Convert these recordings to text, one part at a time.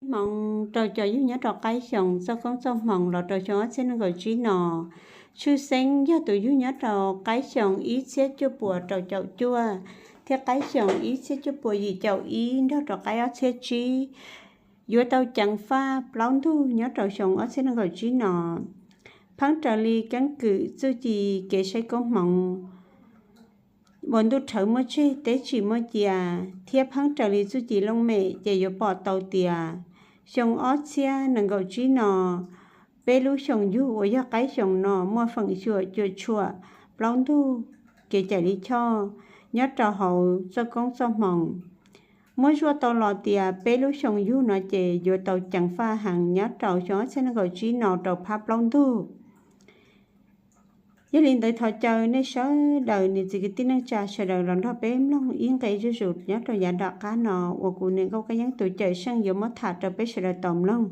Hmoov rau cov yug nyob rau qaib xyoo txoj koob txoj hmoov los rau xyoo ob txhiab nees nkaum tsib no, tshwj xeeb yog tus yug nyob rau qaib xyoo ib txhiab cuaj puas rau caum cuaj thiab qaib xyoo ib txhiab cuaj puas yim caum ib nrog rau qaib ob txhiab tsib yuav tau ceev faj plaub ntug nyob rau xyoo ob txhiab nees nkaum tsib no. Pheeb raws li keeb kwm txuj ci kev saib koob hmoov uas ntuj rhawv muaj tseg teb tsim muaj cia, thiab pheeb raws li txuj ci looj mem ces yuav pom tau tias xyoo ob txhiab nees nkaum tsib no, peb lub xyoo yug uas yog qaib xyoo no muaj feem xyuam cuam tshuam plaub ntug kev cai li choj nyob rau hauv txoj koob txoj hmoov. Muab zuaj tau los tias peb lub xyoo yug no ces yuav tau ceev faj heev nyob rau xyoo ob txhiab nees nkaum tsib no rau phab plaub ntug. Yog li ntawd thov caw nej sawv daws niam txiv kwv tij neej tsa sawv daws los nrog peb mloog ib nqe zuj zus nyob rau yav nram qab no uas kuv niam nkauj kab yeeb tus cawm seej yuav muab tham rau peb sawv daws tau mloog.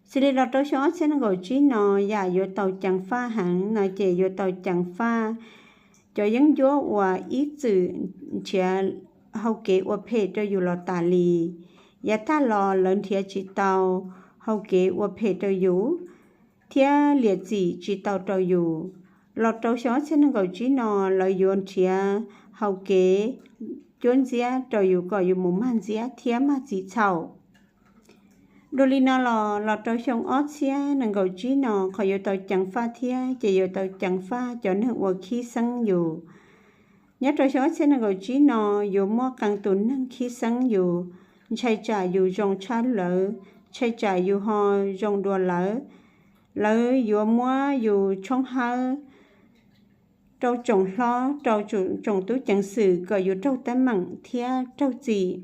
Xws li los rau xyoo ob txhiab nees nkaum tsib no, yam yuav tau ceev faj heev no ces yuav tau ceev faj cov yeeb ncuab uas ib txwm nrhiav hau kev ua phem rau yus los tas li. Yav tag los lawv nrhiav tsis tau hau kev ua phem rau yus, thiab liam txim tsis tau rau yus. Los rau xyoo ob txhiab nees nkaum tsib no, lawv yuav nrhiav hau kev cuab ntxiab rau yus kom yus mus mag ntxiab thiab mag txim txhaum. Dua li no los, los rau xyoo ob txhiab nees nkaum tsib no, qhov yuav tau ceev faj thiab ces yuav tau ceev faj cov neeg uas khib xeeb yus. Nyob rau xyoo ob txhiab nees nkaum tsib no, yuav muaj qee tus neeg khib xeeb yus, ntshai tsam yus zoo tshaj lawv, ntshai tsam yus ho zoo dua lawv. Lawv yuav muab yus tshoob hawb rau tsoom hlob, rau tsoom tub ceev xwm kom yus raug teeb meem thiab raug txim.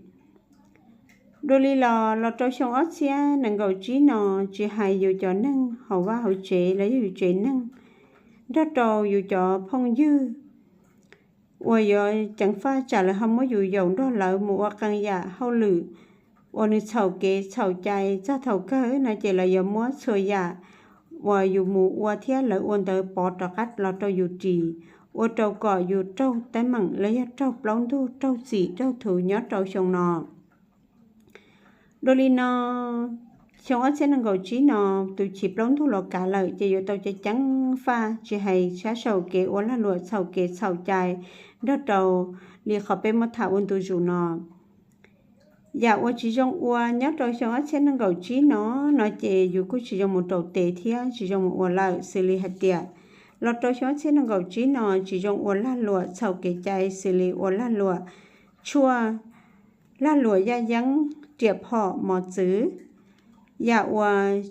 Dua li los, los rau xyoo ob txhiab nees nkaum tsib no, tsis hais yus cov neeg hauv vaj hauv tsev los yog yus tsev neeg, nrog rau yus cov phooj ywg uas yuav ceev faj tsam lawv ho muab yus yaum nrog lawv mus ua qee yam hauj lwm uas nws txhaum kev txhaum cai, txog thaum kawg no ces lawv yuav muab txhua yam uas yus mus ua thiab lawv ua ntawd pov rov qab los rau yus ris, ua rau kom yus raug teeb meem los yog raug plaub ntug, raug txim raug thuv nyob rau xyoo no. Dua li no, xyoo ob txhiab nees nkaum tsib no, tus chim plaub ntug los kav lawm ces yuav tau ceev faj tsis hais sab saum kev ua lag luam txhaum kev txhaum cai nrog rau li qhov peb muab tham ua ntu zus no. Yam uas tsis zoo ua nyob rau xyoo ob txhiab nees nkaum tsib no, no ces yus kuj tsis zoo mus raus tes thiab tsis zoo mus ua lawm, xws li hais tias los rau xyoo ob txhiab nees nkaum tsib no tsis zoo ua lag luam txhaum kev cai xws li ua lag luam tshuaj, lag luam yaj yeeb, riam phom mos txwv, yam uas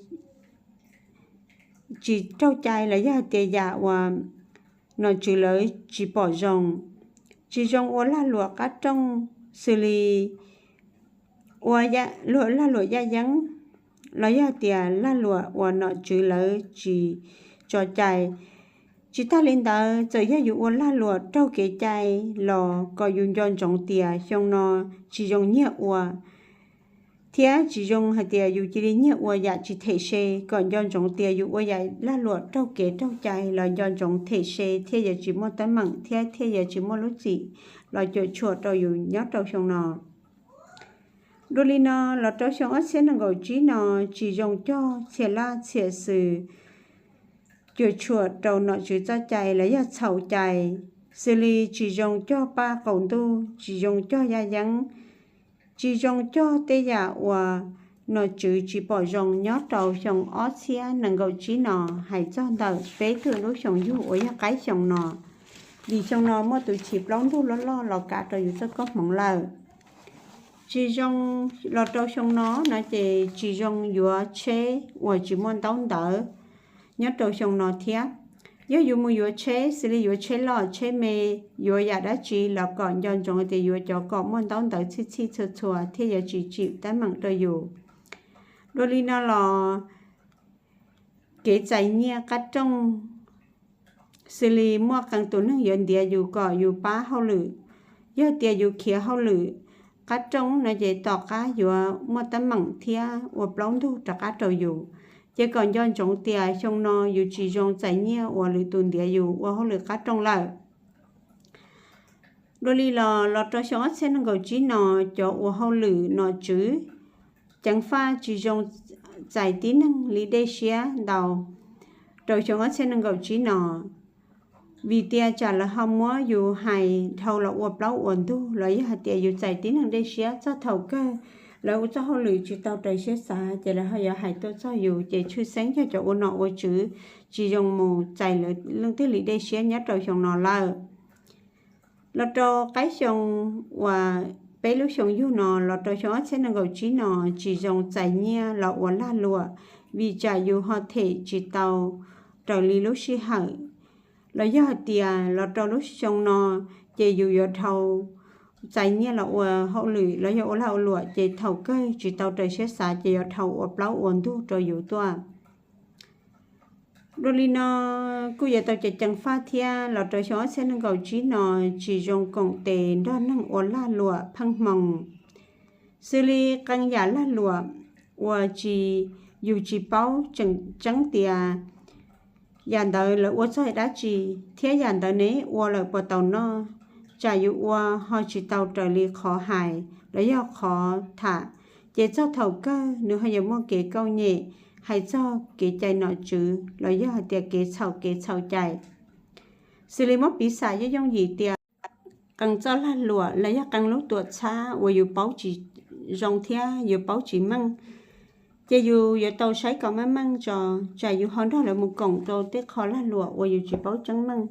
tsis raug cai los yog hais tias yam uas nom tswv lawv tsis pom zoo, tsis zoo ua lag luam qab rooj, xws li ua lag luam yaj yeeb los yog tias lag luam uas nom tswv lawv tsis tso cai. Tsis tag li ntawd, txawm yog yus ua lag luam raug kev cai los kom yus nco ntsoov tias xyoo no tsis zoo nyiag ua, thiab tsis zoo hais tias yus cia li nyiag ua yam tsis them se, kom nco ntsoov tias yus ua yam lag luam raug kev raug cai los nco ntsoov them se thiaj yuav tsis muaj teeb meem thiab thiaj yuav tsis muaj lub txim los cuam tshuam rau yus nyob rau xyoo no. Dua li no, los rau xyoo ob txhiab nees nkaum tsib no, tsis zoo cog txhia laj txhia xwm cuam tshuam rau nom tswv txoj cai los yog txhaum cai, xws li tsis zoo cog paj qaum ntuj, tsis zoo cog yaj yeeb, tsis zoo cog tej yam uas nom tswv tsis pom zoo nyob rau xyoo ob txhiab nees nkaum tsib no, hais txog ntawm peb tug lub xyoo yug uas yog qaib xyoo no. Vim xyoo no muaj tus chim plaub ntug loj loj los kav rau yus txoj koob hmoov lawm. Tsis zoo, los rau xyoo no no ces tsis zoo yuav tsheb uas tsis muaj ntaub ntawv nyob rau xyoo no thiab. Yog yus mus yuav tsheb, xws li yuav tsheb loj tsheb me, yuav yam dab tsi los kom nco ntsoov tias yuav cov kom muaj ntaub ntawv txhij txhij txhua txhua thiaj yuav tsis tsim teeb meem rau yus. Dua li no los kev txais nyiaj qab rooj, xws li muaj qee tus neeg yuav ntiav yus kom yus pab hauj lwm. Yog tias yus khiav hauj lwm qab rooj no ces tom qab yuav muaj teeb meem thiab ua plaub ntug rov qab rau yus. Ces kom nco ntsoov tias xyoo no yus tsis zoo txais nyiaj uas lwm tus ntiav yus ua hauj lwm qab rooj lawm. Dua li los, los rau xyoo ob txhiab nees nkaum tsib no, cov ua hauj lwm nom tswv ceev faj tsis zoo txais tib neeg li dej siab ntau rau xyoo ob txhiab nees nkaum tsib no. Vim tias tsam lawv ho muab yus hais dhau los ua plaub ua ntug los yog hais tias yus txais tib neeg dej siab txog thaum kawg lawv ua txoj hauj lwm tsis tau raws siab xav ces lawv ho yuav hais tuaj txog yus ces tshwj xeeb yog cov ua nom ua tswv tsis zoo mus txais lawv leej twg li dej siab nyob rau xyoo no lawm. Los rau qaib xyoo uas peb lub xyoo yug no los rau xyoo ob txhiab nees nkaum tsib no tsis zoo txais nyiaj los ua lag luam vim tsam yus ho them tsis tau raws li lub sij hawm los yog hais tias los rau lub xyoo no ces yus yuav dhau txais nyiaj los ua hauj lwm los yog ua lag ua luam ces thaum kawg tsis tau raws siab xav ces yuav dhau ua plaub ua ntug rau yus tuaj. Dua li no kuj yuav tau ceev ceev faj thiab los rau xyoo ob txhiab nees nkaum tsib no tsis zoo koom tes nrog neeg ua lag luam pheej hmoo. Xws li qee yam lag luam uas tsis, yus tsis paub tseeb tias yam ntawd lawv ua txog dab tsi thiab yam ntawd neb ua lawm puas tau noj. Tsam yus ua ho tsis tau raws li qhov hais los yog qhov tham, ces txog thaum kawg nws ho yuav muaj kev kauj nyem hais txog kev cai nom tswv los yog hais tias kev txhaum kev txhaum cai. Xws li muab piv xam yooj yooj yim tias qee txoj lag luam los yog qee lub tuam txhab uas yus paub tsis zoo thiab yus paub tsis meej, ces yus yuav tau saib kom meej meej tso, tsam yus ho nrog lawv mus koom rau tej qho lag luam uas yus tsis paub tseeb meej.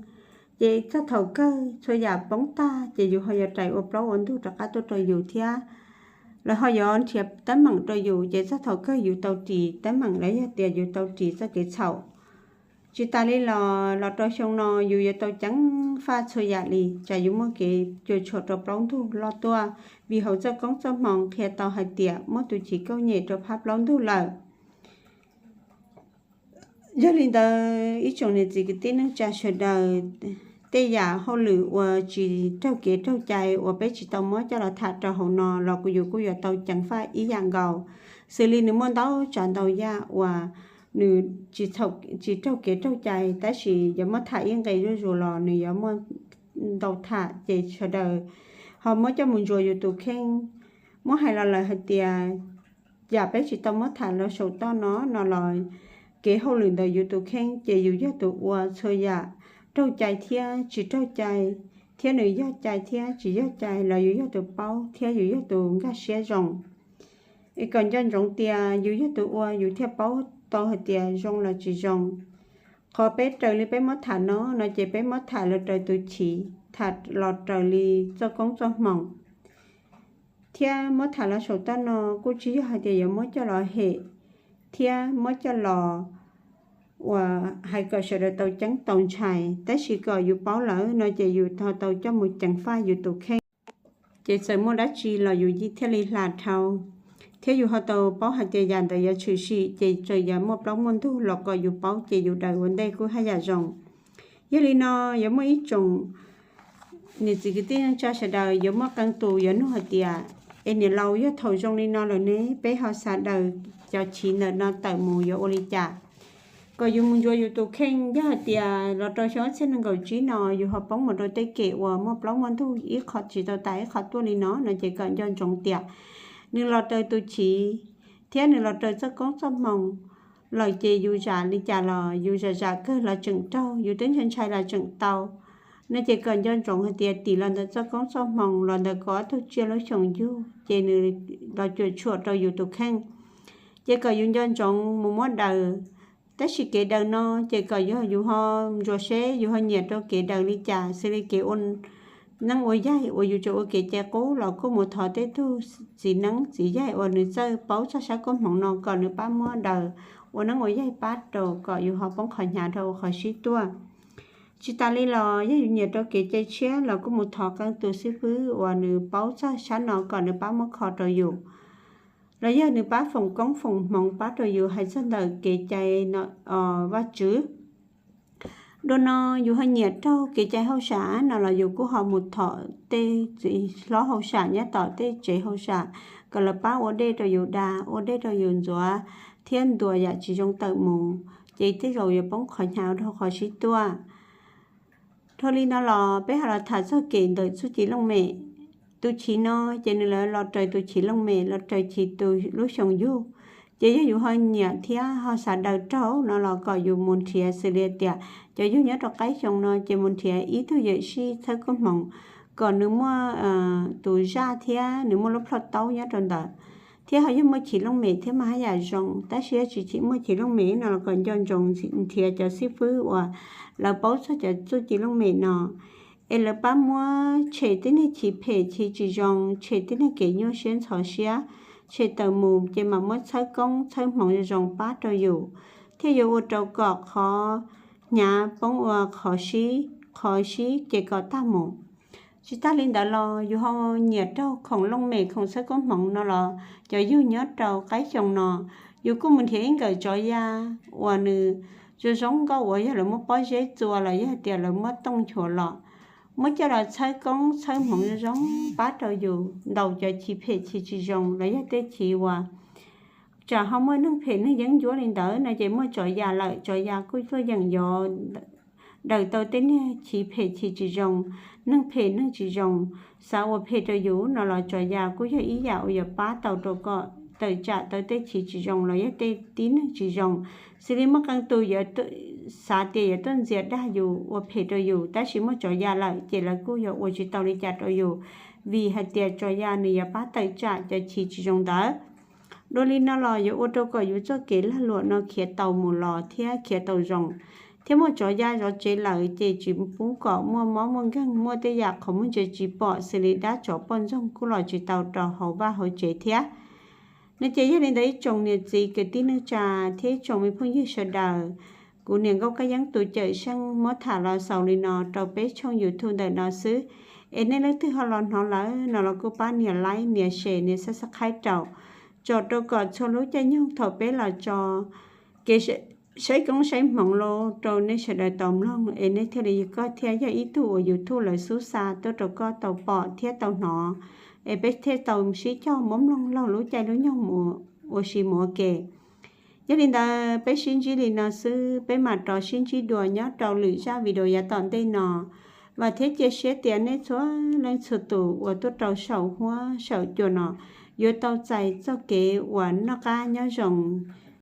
Ces txog thaum kawg txhua yam poob tag ces yus ho yuav rais ua plaub ua ntug rov qab tuaj rau yus thiab lawv ho yuav nrhiav teeb meem rau yus ces txog thaum kawg yus tau ris teeb meem los yog tias yus tau ris txoj kev txhaum. Tsis tas li los los rau xyoo no yus yuav tau ceev faj txhua yam li tsam yus muaj kev cuam tshuam rau plaub ntug loj tuaj, vim hauv txoj koob txoj hmoo qhia tau hais tias muaj tus chiv kauj nyem rau phab plaub ntug lawm. Yog li ntawd ib tsoom niam txiv kwv tij neej tsa sawv daws, tej yam hauj lwm uas tsis raug kev raug cai uas peb tsis tau muab coj los tham rau hauv no los kuj yus kuj yuav tau ceev faj ib yam nkaus. Xws li nws muaj ntau tsav ntau yam uas nws tsis raug kev raug cai tab sis yuav muab tham ib nqe zuj zus los nws yuav muaj ntau tham ces sawv daws ho muab coj mus ntsuas yus tus kheej. Muab hais los lawm hais tias yam peb tsis tau muab tham los saum toj no no los kev hauj lwm ntawm yus tus kheej ces yus yog tus ua txhua yam raug cai thiab tsis raug cai, thiab nws yog cai thiab tsis yog cai los yus yog tus paub thiab yus yog tus nkag siab zoo. Es kom nco ntsoov tias yus yog tus ua yus thiaj paub tau hais tias zoo los tsis zoo. Qhov peb raws li peb muab tham no no ces peb muab tham los raws tus chiv, tham los raws li txoj koob txoj hmoo, thiab muab tham los saum toj no kuj tsis yog hais tias yuav muab coj los hem thiab muab coj los uas hais kom sawv daws tau ceeb tau ntshai, tab sis kom yus paub lawm no ces yus ho tau coj mus ceev faj yus tus kheej. Ces txawm muaj dab tsi los yus thiaj li hla dhau, thiab yus ho tau paub hais tias yam ntawd yuav tshwm sim ces txawm yuav muaj plaub muaj ntug los kom yus paub ces yus daws ua ntej kuj haj yam zoo. Yog li no yuav muaj ib tsoom niam txiv kwv tij neej tsa sawv daws yuav muaj qee tus yuav nug hais tias, es niam laus, yog thaum zoo li no lawm ne peb ho xav daws cov chiv ntawm no tawm mus yuav ua li cas? Kom yus mus ntsuas yus tus kheej, yog hais tias los rau xyoo ob txhiab nees nkaum tsib no yus ho poob mus rau tej kem uas muaj plaub muaj ntug ib qho tsis tau tas ib qho tuaj li no no ces kom nco ntsoov tias nws los raws tus chiv thiab nws los raws txoj koob txoj hmoo lawm ces yus zam li cas los yus zam zam kawg los tseem raug, yus twb ntshai ntshai los tseem tau. No ces kom nco ntsoov hais tias tim los ntawm txoj koob txoj hmoo los ntawm kaum ob tug tsiaj lub xyoos yug ces nws los cuam tshuam rau yus tus kheej. Ces kom yus nco ntsoov mus muab daws. Tab sis kev daws no ces kom yog yus ho ntsuas seb yus ho nyiam rau kev daws li cas, xws li kev ua neeb ua yaig uas yus tseem ua kev cai qub los kuj mus thov tej tug txiv neeb txiv yaig uas nws txawj paub txog sab koob hmoov no kom nws pab muab daws ua neeb ua yaig pab rau kom yus ho poob qhov hnyav rau qhov sib tuaj. Tsis tas li los yog yus nyiam rau kev cai tshiab los kuj mus thov qee tus xib fwb uas nws paub txog sab no kom nws pab muab kho rau yus, los yog nws pab foom koob foom hmoov pab rau yus hais txog ntawm kev cai Vajtswv. Dua no yus ho nyiam raug kev cai hauj sam no los yus kuj ho mus thov tej txiv hlob hauj sam nyob tom tej tsev hauj sam kom lawv pab ua dej rau yus da, ua dej rau yus ntxuav thiab ntuas yam tsis zoo tawm mus, ces tej zaum yuav poob qhov hnyav rau qhov sib tuaj. Dhau li no los peb ho los tham txog kem ntawm txuj ci looj mem. Tus chim no ces nws lawv los raws tus chim looj mem, los raws chim tus lub xyoo yug. Ces yog yus ho nyiam thiab ho xav daws raug no los kom yus mus nrhiav xws li tias cov yug nyob rau qaib xyoo no ces mus nrhiav ib tug yawm sij txhawb koob hmoov kom nws muaj tus zaj thiab nws muaj lub plhaub taub nyob rau ntawd, thiab ho yog muaj chim looj mem thiab mas haj yam zoo. Tab sis yog tsis muaj chim looj mem no los kom nco ntsoov nrhiav cov xib fwb uas lawv paub txog cov txuj ci looj mem no es lawv pab muab tshem tej niag chiv phem chiv tsis zoo, tshem tej niag kev nyuaj siab ntxhov siab, tshem tawm mus ces mam muab txhawb koob txhawb hmoov zoo zoo pab rau yus, thiaj yuav ua rau kom qhov hnyav poob ua qhov sib, qhov sib ces kom tag mus. Tsis tag li ntawd los yus ho nyiam raug khoom looj mem khoom txhawb koob hmoov no los cov yug nyob rau qaib xyoo no, yus kuj mus nrhiav ib nkawm tsov ya uas nws zoo zoo nkauj uas yog lawv muab pob zeb txua los yog tias lawv muab tooj nchuav los, muab coj los txhawb koob txhawb hmoov zoo zoo pab rau yus ntaus cov chiv phem chiv tsis zoo los yog tej chiv uas tsam ho muaj neeg phem neeg yeeb ncuab li ntawd no ces muaj tsov ya lawm, tsov ya kuj tuaj yeem yuav daws tau tej niag chiv phem chiv tsis zoo, neeg phem neeg tsis zoo xav ua phem rau yus no los tsov ya kuj yog ib yam uas yuav pab tau rau kom tawm tsam tau tej chiv tsis zoo los yog tej tib neeg tsis zoo. Xws li muaj qee tus xav tias yuav tuaj ntxias dag yus ua phem rau yus, tab sis muaj tsov ya lawm ces lawv kuj yuav ua tsis tau li cas rau yus, vim hais tias tsov ya nws yuav pab tawm tsam cov chiv tsis zoo ntawd. Dua li no los yuav ua rau kom yus txoj kev lag luam no khiav tau mus los thiab khiav tau zoo, thiab muaj tsov ya zov tsev lawm ces tsis pub kom muaj mob muaj nkeeg, muaj tej yam qhov muag ntsia tsis pom xws li dab tsov poj ntxoog kuj los tsis tau rau hauv vaj hauv tsev thiab. No ces yog li ntawd ib tsoom niam txiv kwv tij neej tsa thiab ib tsoom me phooj ywg sawv daws, kuv niam Nkauj Kab Yeeb tus cawm seej muab tham los xaus li no rau peb tshooj YouTube ntawm no xwb. Es nej leej twg ho los hnov lawm no los kuj pab nias like, nias share, nias subscribe rau, tsom rau kom txhua lub caij nyoog thaum peb los tso kev saib koob saib hmoov los rau nej sawv daws tau mloog es nej thiaj li, koj thiaj yog ib tug uas YouTube lawv xub xa tuaj rau koj tau pom thiab tau hnov, es peb thiaj tau sib cog muab mloog laug lub caij lub nyoog ua si mus ua ke. Yog li ntawd peb sib ntsib li no xwb, peb mam rov sib ntsib dua nyob rau lwm zaj video yav tom ntej no. Vam thiab cia siab tias nej txhua leej txhua tus uas tuaj rau saum huab saum cua no yuav tau txais txoj kev uas noj qab nyob zoo,